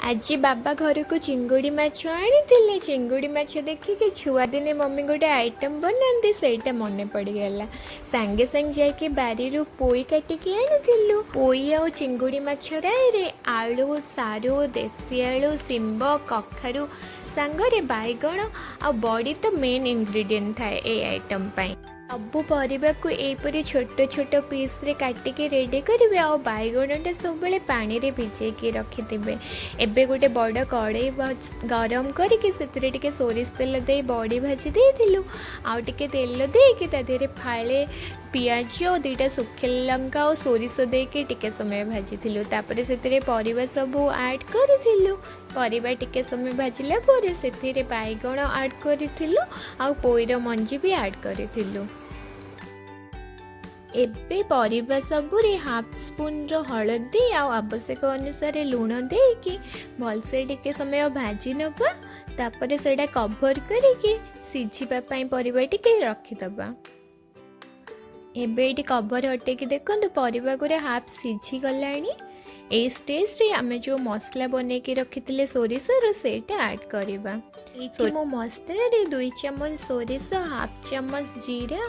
ଆଜି ବାବା ଘରକୁ ଚିଙ୍ଗୁଡ଼ି ମାଛ ଆଣିଥିଲେ। ଚିଙ୍ଗୁଡ଼ି ମାଛ ଦେଖିକି ଛୁଆଦିନେ ମମି ଗୋଟେ ଆଇଟମ୍ ବନାନ୍ତି, ସେଇଟା ମନେ ପଡ଼ିଗଲା। ସାଙ୍ଗେ ସାଙ୍ଗେ ଯାଇକି ବାରିରୁ ପୋଇ କାଟିକି ଆଣିଥିଲୁ। ପୋଇ ଆଉ ଚିଙ୍ଗୁଡ଼ି ମାଛ ରାଇରେ ଆଳୁ, ସାରୁ, ଦେଶୀ ଆଳୁ, ଶିମ୍ବ, କଖାରୁ ସାଙ୍ଗରେ ବାଇଗଣ ଆଉ ବଡ଼ି ତ ମେନ୍ ଇନଗ୍ରିଡ଼ିଏଣ୍ଟ ଥାଏ ଏଇ ଆଇଟମ୍ ପାଇଁ। ସବୁ ପରିବାକୁ ଏଇପରି ଛୋଟ ଛୋଟ ପିସ୍ରେ କାଟିକି ରେଡ଼ି କରିବେ ଆଉ ବାଇଗଣଟା ସବୁବେଳେ ପାଣିରେ ଭିଜେଇକି ରଖିଥିବେ। ଏବେ ଗୋଟେ ବଡ଼ କଡ଼େଇ ଗରମ କରିକି ସେଥିରେ ଟିକେ ସୋରିଷ ତେଲ ଦେଇ ବଡ଼ି ଭାଜି ଦେଇଥିଲୁ। ଆଉ ଟିକେ ତେଲ ଦେଇକି ତା ଦେହରେ ଫାଳେ ପିଆଜ, 2ଟା ଶୁଖିଲା ଲଙ୍କା ଆଉ ସୋରିଷ ଦେଇକି ଟିକେ ସମୟ ଭାଜିଥିଲୁ। ତାପରେ ସେଥିରେ ପରିବା ସବୁ ଆଡ଼୍ କରିଥିଲୁ। ପରିବା ଟିକେ ସମୟ ଭାଜିଲା ପରେ ସେଥିରେ ବାଇଗଣ ଆଡ଼୍ କରିଥିଲୁ ଆଉ ପୋଇର ମଞ୍ଜି ବି ଆଡ଼୍ କରିଥିଲୁ। ଏବେ ପରିବା ସବୁରେ ହାଫ୍ ସ୍ପୁନ୍ର ହଳଦୀ ଆଉ ଆବଶ୍ୟକ ଅନୁସାରେ ଲୁଣ ଦେଇକି ଭଲସେ ଟିକେ ସମୟ ଭାଜି ନେବା। ତାପରେ ସେଇଟା କଭର୍ କରିକି ସିଝିବା ପାଇଁ ପରିବା ଟିକେ ରଖିଦେବା। ଏବେ ଏଇଠି କଭର୍ ହଟେଇକି ଦେଖନ୍ତୁ, ପରିବା ଗୁଡ଼ା ହାଫ୍ ସିଝିଗଲାଣି। ଏଇ ଷ୍ଟେଜ୍ରେ ଆମେ ଯେଉଁ ମସଲା ବନେଇକି ରଖିଥିଲେ ସୋରିଷର, ସେଇଟା ଆଡ଼୍ କରିବା। ଏଇଠି ମୁଁ ମସଲାରେ 2 ଚାମଚ ସୋରିଷ, ହାଫ୍ ଚାମଚ ଜିରା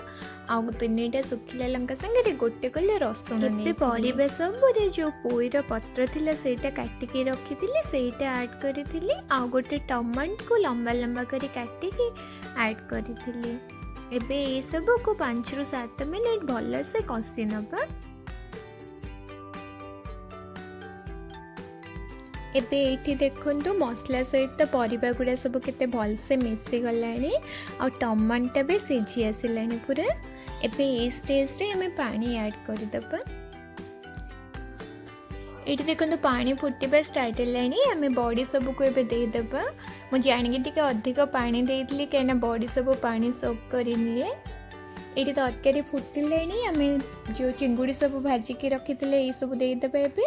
ଆଉ 3ଟା ଶୁଖିଲା ଲଙ୍କା ସାଙ୍ଗରେ ଗୋଟେ କଲା ରସୁଣ। ଏବେ ପରିବା ସବୁରେ ଯେଉଁ ପୋଇର ପତ୍ର ଥିଲା, ସେଇଟା କାଟିକି ରଖିଥିଲି, ସେଇଟା ଆଡ଼୍ କରିଥିଲି। ଆଉ ଗୋଟେ ଟମାଟୋକୁ ଲମ୍ବା ଲମ୍ବା କରି କାଟିକି ଆଡ଼୍ କରିଥିଲି। ଏବେ ଏସବୁକୁ 5ରୁ 7 ମିନିଟ୍ ଭଲସେ କଷି ନେବା। ଏବେ ଏଇଠି ଦେଖନ୍ତୁ, ମସଲା ସହିତ ପରିବା ଗୁଡ଼ା ସବୁ କେତେ ଭଲସେ ମିଶିଗଲାଣି ଆଉ ଟମାଟୋଟା ବି ସିଝି ଆସିଲାଣି ପୁରା। ଏବେ ଏଇ ଷ୍ଟେଜ୍ରେ ଆମେ ପାଣି ଆଡ଼୍ କରିଦେବା। ଏଇଠି ଦେଖନ୍ତୁ, ପାଣି ଫୁଟିବା ଷ୍ଟାର୍ଟ ହେଲାଣି। ଆମେ ବଡ଼ି ସବୁକୁ ଏବେ ଦେଇଦେବା। ମୁଁ ଜାଣିକି ଟିକେ ଅଧିକ ପାଣି ଦେଇଥିଲି, କାହିଁକିନା ବଡ଼ି ସବୁ ପାଣି ସୋକ୍ କରିନିଏ। ଏଇଠି ତରକାରୀ ଫୁଟିଲାଣି। ଆମେ ଯେଉଁ ଚିଙ୍ଗୁଡ଼ି ସବୁ ଭାଜିକି ରଖିଥିଲେ, ଏଇସବୁ ଦେଇଦେବା। ଏବେ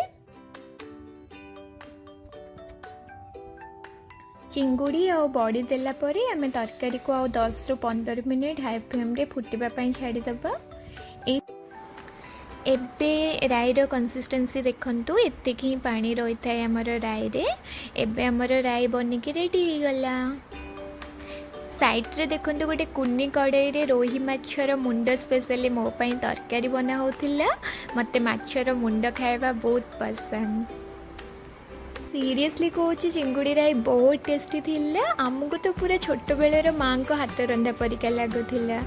ଚିଙ୍ଗୁଡ଼ି ଆଉ ବଡ଼ି ଦେଲା ପରେ ଆମେ ତରକାରୀକୁ ଆଉ 10ରୁ 15 ମିନିଟ୍ ହାଇ ଫ୍ଲେମ୍ରେ ଫୁଟିବା ପାଇଁ ଛାଡ଼ିଦେବା। ଏବେ ରାଇର କନସିଷ୍ଟେନ୍ସି ଦେଖନ୍ତୁ, ଏତିକି ହିଁ ପାଣି ରହିଥାଏ ଆମର ରାଇରେ। ଏବେ ଆମର ରାଇ ବନିକି ରେଡ଼ି ହେଇଗଲା। ସାଇଡ଼୍ରେ ଦେଖନ୍ତୁ, ଗୋଟେ କୁନି କଡ଼େଇରେ ରୋହି ମାଛର ମୁଣ୍ଡ ସ୍ପେଶାଲି ମୋ ପାଇଁ ତରକାରୀ ବନା ହେଉଥିଲା। ମୋତେ ମାଛର ମୁଣ୍ଡ ଖାଇବା ବହୁତ ପସନ୍ଦ। ସିରିୟସଲି କହୁଛି, ଚିଙ୍ଗୁଡ଼ି ରାଇ ବହୁତ ଟେଷ୍ଟି ଥିଲା। ଆମକୁ ତ ପୁରା ଛୋଟବେଳର ମାଆଙ୍କ ହାତ ରନ୍ଧା ପରିକା ଲାଗୁଥିଲା।